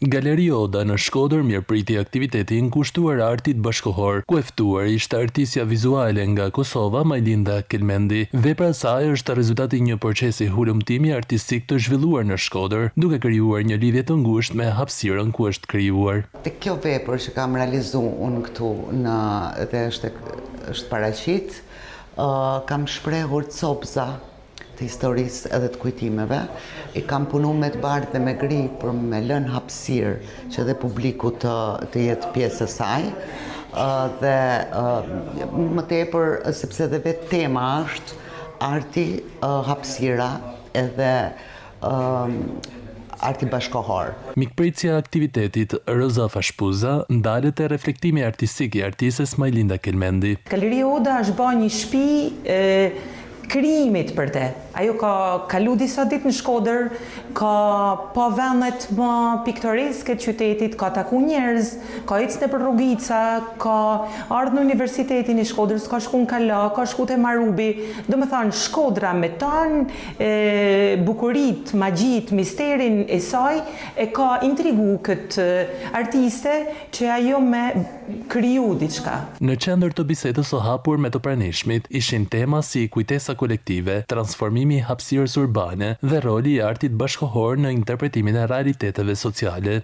Galeri Oda në Shkodër mirëpriti aktivitetin kushtuar artit bashkëkohor, ku e ftuar ishte artistja vizuale nga Kosova, Majlinda Kelmendi. Vepra e saj është rezultat i një procesi hulumtimi artistik të zhvilluar në Shkodër, duke krijuar një lidhje të ngushtë me hapësirën ku është krijuar. Te kjo vepër që kam realizu unë këtu në dhe është është paraqit, kam shprehur copëza të historisë edhe të kujtimeve. I kam punu me të bardhë dhe me gri për me lënë hapësirë që edhe publiku të, të jetë pjesë e saj. Dhe më tepër, sepse edhe vetë tema është arti, hapësira edhe arti bashkëkohor. Mikpritësja e aktivitetit, Rozafa Shpuza, ndalet te reflektimi artistik i artistes Majlinda Kelmendi. Galeria Oda është ba një shpi e krijimit për te. Ajo ka kalu disa ditë në Shkodër, ka pa vendet ma piktoreske të qytetit, ka taku njerëz, ka ecë nëpër rrugica, ka ardhë në Universitetin e Shkodrës, ka shku në kala, ka shku te Marubi. Domethanë, Shkodra me tanë bukuritë, magjitë, misterin e saj e ka intrigu këtë artiste që ajo me kriju diçka. Në qendër të bisedës së hapur me të pranishmit ishin tema si kujtesa kolektive, transformimi i hapësirës urbane dhe roli i artit bashkëkohor në interpretimin e realiteteve sociale.